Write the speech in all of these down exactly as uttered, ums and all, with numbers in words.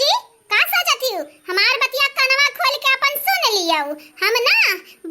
जी, का सोचत हिउ? हमार बतिया कनवा खोल के अपन सुन लियो। हम ना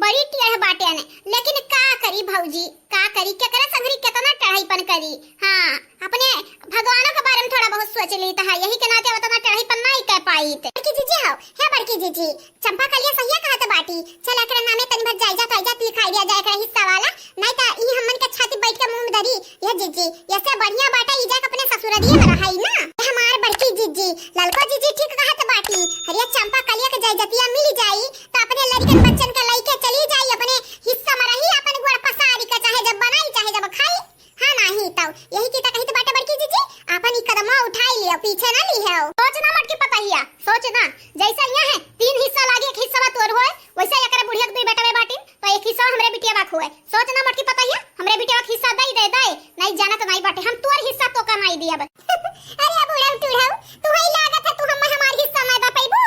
बड़ी टेढ़ बाटेन, लेकिन का करी भौजी, का करी, केकरा संगरी केतना टेढ़ाईपन करी। हाँ, अपने भगवानों के बारे में थोड़ा बहुत सोच लीत है, यही के नाते उतना टेढ़ाईपन नाहीं कर पाइत। बड़की जीजी हो, हे बड़की जीजी, चंपा कलिया सहिया कहत बाटी, चल एकरा नामे तनी भर जायदाद वायदाद लिखाई दिया जाए, एकरा हिस्सा वाला, नाहीं त ई हमन के छाती बैठ के मुंह में धरी। ये जीजी, ऐसे बढ़िया बाटे ई जाके अपने ससुररिये में रहाई ना। ए हमार बड़की जीजी, ललको जीजी ठीक कहत बाटी। अरे चंपा कलिया के जायजतिया मिल जाई त अपने लड़कन बच्चन के लइके चली जाई, अपने हिस्सा में रही, अपन गोड़ पसारी के चाहे जब बनाई चाहे जब खाई। हाँ नाहीं तउ यही की त कहित बाटे बड़की जीजी, आपन ई कदमवा उठाई लियो, पीछे ना लिहेउ। सोच ना मटकी पतहिया, सोच ना, जैसे यहाँ है तीन हिस्सा लागी, एक हिस्सा बा तोर होए, वैसे एकरे बुढ़िया के दुई बेटवे बाटिन, तो एक हिस्सा हमरे बिटिया बा होए। सोच ना मटकी पतहिया, हमरे बिटिया के हिस्सा दई दे, दे, नाहीं जानत नाहीं बाटे, हम तोर हिस्सा तोका नाहीं दियब। अरे बूढ़ा टूढ़ा, तू ही लागत है, तू हम हमार हिस्सा नाहीं दे पैबू।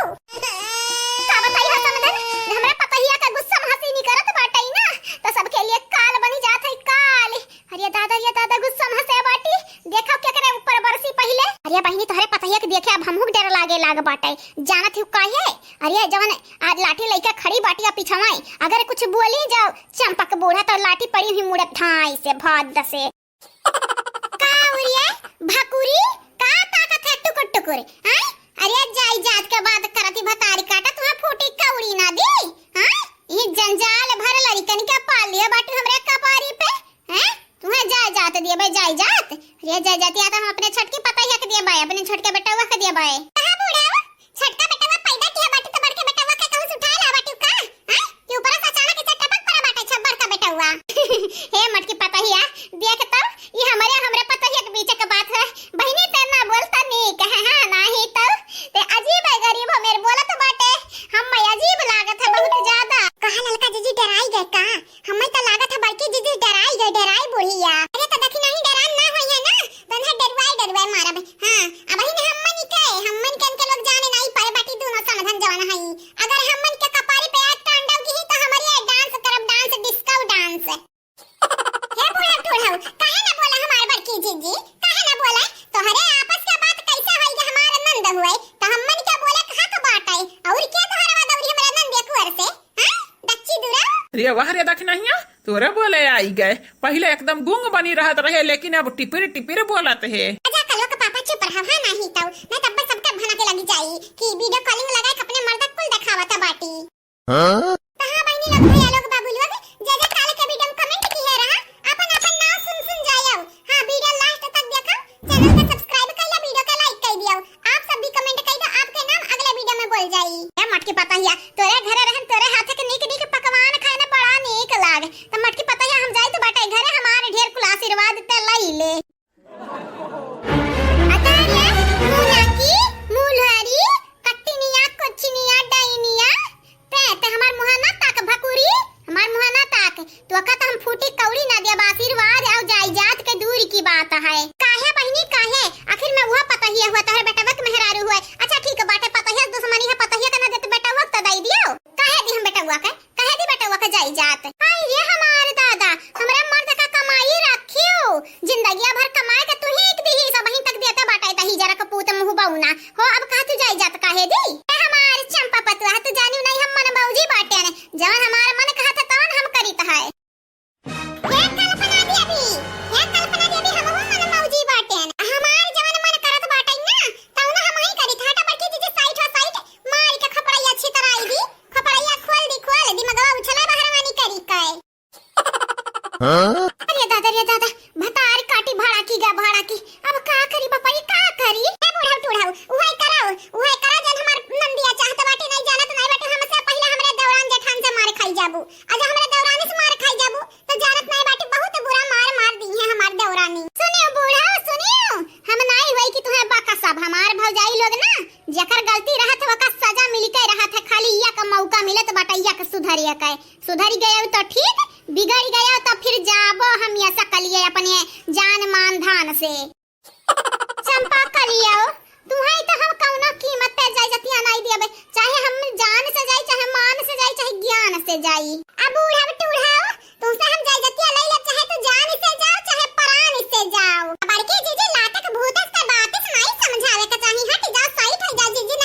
का बताई हो समधन, हमरा पतहिया का गुस्सा में हंसी निकरत बाटे ना, तो सबके लिए काल बनी जात है, काल। अरे दादा, ये दादा, गुस्सा में हंसे बाटी। देखो केकरे ऊपर बरसी पहिले। अरे बहिनी, तोहरे पतहिया के देखे अब हमहू के डर लागे लाग बाटे। जानत हिउ काहे? अरे जवन आज लाठी लइके खड़ी बाटी आ पिछवाई, अगर कुछ बोली जाओ चंपक बूढ़ा तो लाठी पड़ी हुई मुड़े धाई से भाद से। का उरिया भकुरी, का ताकत है टुकुर टुकुर? आय? अरे जायजात के बात करती भतारी काटा, तुहा फूटी कौड़ी ना दी। हाँ? ई जंजाल भर लड़िकन के पाल लिया बाटू हमरे कपारी पे। हैं? तुहे जायजात दिए बे, जायजात? रे जायजात, या तो हम अपने छोटकी पतैया के दिए बे, अपने छोटके बेटवा के दिए बे। कहा बूढ़ा, छोटका बेटवा पैदा किया बाटू तो बड़के बेटवा के कहूँ से उठा ला बाटू का? हैं? कि ऊपर से अचानक से टपक पड़ा बाटे छ बड़का बेटवा। हे मटकी पतहिया, देख तो, ई हमरे, हमरे पतहिया के बीच के बात है। बहिनी से ना बोल तो नीक है, हाँ, नाही तो। ते अजीब है, गरीब हो मेरे बोलत बाटे। हम अजीब लागत है बहुत ज्यादा। कहा ललका जीजी डराई गए का? हमें तो लागत है बड़की जीजी डराई गए, डराई बुढ़िया। अरे तो देखी नहीं डरान ना होई है ना, तो ना डरवाए डरवाए मारब। हाँ, अब ही ना हमन के, हमन के इनके लोग जाने नहीं पाए बाटी दोनों समधन जवान हई। अगर हमन के कपारी पे आज तांडव की तो हमारी ये डांस करब, डांस, डिस्को डांस। हे बूढ़ा टूढ़ऊ, काहे ना बोला हमार बड़की जीजी? काहे ना बोला? तोहरे आपस के बात कैसे होई कि हमार नंद हुए? तो हमन के बोले कहा तो बात आई? और क्या तोहरा दौरी हमारे नंद एक वर से? हाँ? दच्ची दुरा? अरे वाह रे दखिनहिया, तोरे बोले आई गए। पहिले एकदम गुंग बनी रहत रहे, लेकिन अब टिपिर टिपिर बोलत है। अच्छा कलवा के पापा चुप रहा, हाँ नाही तो, नहीं तब सबके भना के लगी जाई कि वीडियो कॉलिंग लगाए के अपने मर्दा कुल देखावत बाटी। हाँ? कहाँ बहिनी लोग, भैया लोग, बाबू लोग, जे जे काल के वीडियो में कमेंट किहे रहा, अपन अपन नाम सुन सुन जायो। हाँ, वीडियो लास्ट तक देखो, चैनल के सब्सक्राइब कर लिया, वीडियो के लाइक कर दियो। आप सब भी कमेंट कर दो, आपके नाम अगले वीडियो में बोल जाई। ए मटकी पतहिया, तोरे घरे रहन, तोरे हाथ के नीक नीक पकवान खाए ना बड़ा नीक लाग। त मटकी पतहिया हम जाई तो बाटे घरे, हमारे ढेर कुल आशीर्वाद ते लई ले। अतारिया, मुलाकी, मुलहरी, कट्टिनिया, कोचिनिया, डाइनिया, ते, ते हमार मुहा ना ताक भकुरी, हमार मुहा ना ताक। तोका त हम फूटी कौड़ी ना देब, आशीर्वाद और जायदाद के दूर की बात है। काहे बहिनी, काहे? आखिर में वह पतहिया हुआ, तोहरे बेटवा के मेहरारू हुए। अच्छा ठीक बाटे, पतहिया दुश्मनी है, पतहिया के ना देत बेटवा के त दई दियो। काहे दी हम बेटवा के? कहे दी बेटवा के जायदाद। हाय रे हमार दादा, हमरा मर्द का कमाई रखियो। जिंदगिया भर कमाए के तू ही एक दिही, सब ही तक देते बाटे, तही जरा कपूत मुंह बउना। हो, अब कहा तू जायदाद काहे दी? ए हमार चंपा पतुआ, तू जानियो नहीं हम मन मौजी बाटे ने। जवन हमार मन कहत है तवन हम करीत है। हे कल्पना देवी, हे कल्पना देवी, हम मन मौजी बाटे ने। हमार जवन मन करत बाटे ना, तवन हम ही करीत है। हटा बड़की जीजी साइड हो साइड, मार के खपड़ैया छितराई दी। खपड़ैया खोल दी, खोल दी, मगवा उछला बहरवानी करी के। हाँ? अरे दादा, रे दादा, भतार काटी भाड़ा की गा भाड़ा की। अब का करी बापा, ई का करी? ए बुढ़ऊ टुढ़ऊ, उहे कराओ, उहे करा जन हमार नंदिया चाहत बाटी, नहीं जानत नहीं बाटी, हमसे पहिले हमरे देवरान जेठान से मार खाई जाबू। आज हमरे देवरानी से मार खाई जाबू, तो जानत नहीं बाटी, बहुत बुरा मार मार दी है हमार देवरानी। सुनियो बुढ़ऊ, सुनियो, हम नहीं होई कि तुम्हें बाका सब हमार भौजाई लोग ना, जेकर गलती रहत है, ओकर सजा मिल के रहत है, खाली इया का मौका मिलत बाटे, इया के सुधरिया के। सुधर गयो तो ठीक, बिगड़ गयो तो फिर जाबो हम ये सकलिए अपने जान मान धान से। चंपा कलियो, तुहई तो हम कौनो कीमत पे जायजतिया नहीं देबे, चाहे हम जान से जाई, चाहे मान से जाई, चाहे ज्ञान से जाई। अब बूढ़ा टूढ़ा, तुमसे हम जायजतिया ले ले, चाहे तू जान से जाओ, चाहे प्राण से जाओ। बड़की जीजी लातक भूतक से बात से नहीं समझावे के चाही, हट जाओ, साइड हो जाओ जीजी,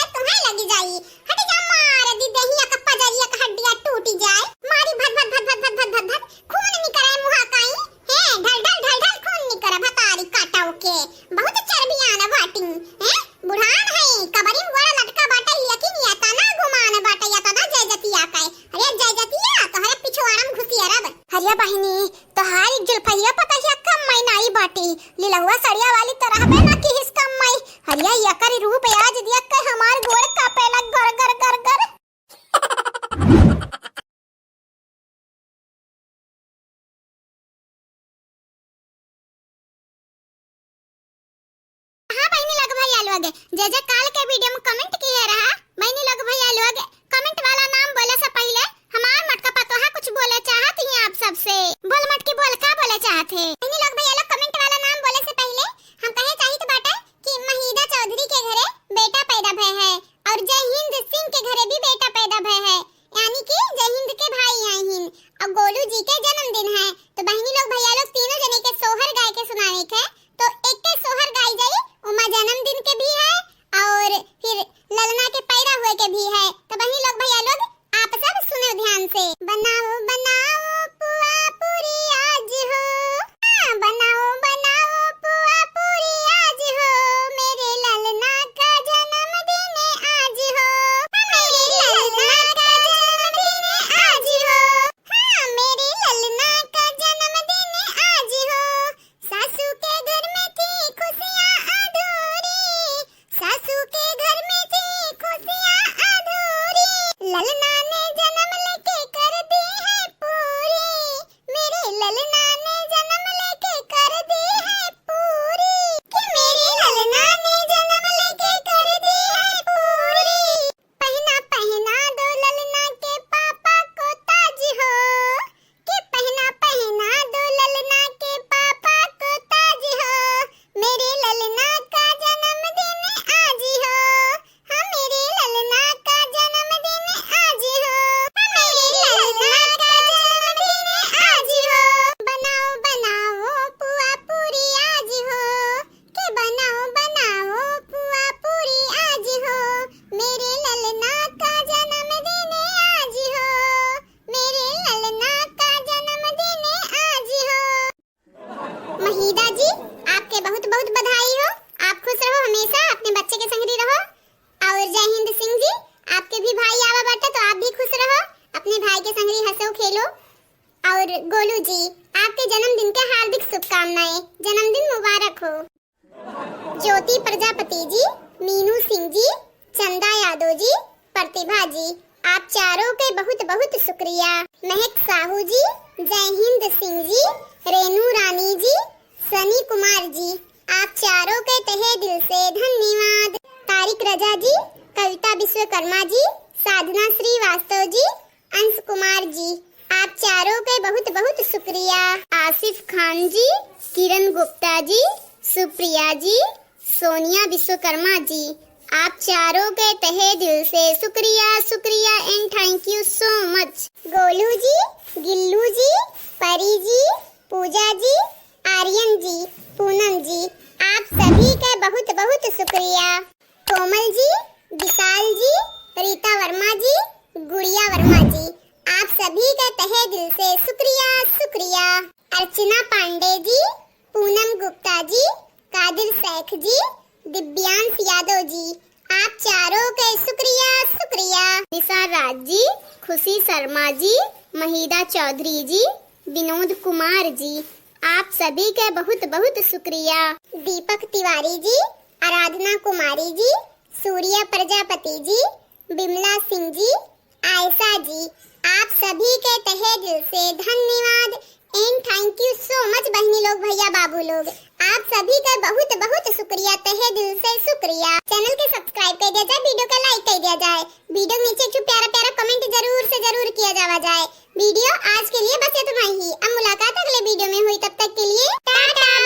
जे जे काल के video में comment किहे रहा, बहिनी लोग भइया लोग, comment वाला नाम बोले से पहिले हमार मोटका पतोहा कुछ बोले चाहत ही आप सबसे। बोल मोटकी बोल, का बोले चाहत है? बहिनी लोग भइया लोग, comment वाला नाम बोले से पहिले हम कहे चाहित बाटे कि महिदा चौधरी के घरे बेटा पैदा भय है और जय हिंद सिंह के घरे भी बेटा पैदा भय है, यानी कि जय हिंद के भाई आए हिन और गोलू जी के जन्मदिन है। तो बहिनी लोग भइया लोग तीनों जने के सोहर गाय के सुनावे के, तो एक के सोहर गाई जाई, उमा जन्मदिन के भी है और फिर ललना के पैदा हुए के भी है। तो बहिनी लोग भइया लोग आप सब सुनो ध्यान से। बनाओ बनाओ पुआ पूरी आज हो, हाँ, बनाओ बनाओ पुआ पूरी आज हो, मेरे ललना का जन्मदिन आज हो, मेरे ललना का जन्मदिन आज हो, हाँ, मेरे ललना का जन्मदिन आज हो। सासू के घर में थी खुशियाँ अधूरी, सासू के घर में थी खुशियाँ अधूरी, ललना ने जन्म लेके कर दी है पूरी, मेरे ललना ने जन्म लेके कर दी है पूरी, कि मेरे ललना ने जन्म लेके कर दी है पूरी। पहना पहना दो ललना के पापा को ताज हो, कि पहना पहना दो ललना के पापा को ताज हो, मेरे ललना का जन्मदिन आज हो, हाँ, मेरे ललना का जन्मदिन आज हो, हाँ, मेरे ललना का जन्मदिन आज हो। बनाओ बनाओ पुआ पूरी आज हो, के बनाओ बनाओ पुआ पूरी आज हो, मेरे ललना का जन्मदिन आज हो, मेरे ललना का जन्मदिन आज हो। महिदा जी, आपके बहुत बहुत बधाई हो, आप खुश रहो, हमेशा अपने बच्चे के संगरी रहो। और जय हिंद सिंह जी, आपके भी भाई आवा बाटे तो आप भी खुश रहो, अपने भाई के संगरी हंसो खेलो। और गोलू जी, आपके जन्मदिन के हार्दिक शुभकामनाएं, जन्मदिन मुबारक हो। ज्योति प्रजापति जी, मीनू सिंह जी, चंदा यादव जी, प्रतिभा जी, आप चारों के बहुत बहुत शुक्रिया। महक साहू जी, जय हिंद सिंह जी, रेनू रानी जी, सनी कुमार जी, आप चारों के तहे दिल से धन्यवाद। तारिक रजा जी, कविता विश्वकर्मा जी, साधना श्रीवास्तव जी, अंश कुमार जी, आप चारों के बहुत बहुत शुक्रिया। आसिफ खान जी, किरण गुप्ता जी, सुप्रिया जी, सोनिया विश्वकर्मा जी, आप चारों के तहे दिल से शुक्रिया, शुक्रिया and thank you so much। गोलू जी, गिल्लू जी, परी जी, पूजा जी, आर्यन जी, पूनम जी, आप सभी के बहुत बहुत शुक्रिया। कोमल जी, विशाल जी, रीता वर्मा जी, गुड़िया वर्मा जी, आप सभी के तहे दिल से शुक्रिया, शुक्रिया। अर्चना पांडे जी, पूनम गुप्ता जी, कादिर शेख जी, दिव्यांश यादव जी, आप चारों के शुक्रिया, शुक्रिया। निसार राज जी, खुशी शर्मा जी, महिदा चौधरी जी, विनोद कुमार जी, आप सभी के बहुत बहुत शुक्रिया। दीपक तिवारी जी, आराधना कुमारी जी, सूर्या प्रजापति जी, बिमला सिंह जी, आयशा जी, आप सभी के तहे दिल से धन्यवाद and thank you so much बहिनी लोग, भइया, बाबू लोग, आप सभी का बहुत बहुत शुक्रिया, तहे दिल से शुक्रिया। Channel के subscribe कर दिया जाए, video का like कर दिया जाए, video के नीचे एक ठो प्यारा प्यारा comment जरूर से जरूर किया जावा जाए। Video आज के लिए बस इतना ही, अब मुलाकात अगले video में हुई, तब तक के लिए टाटा।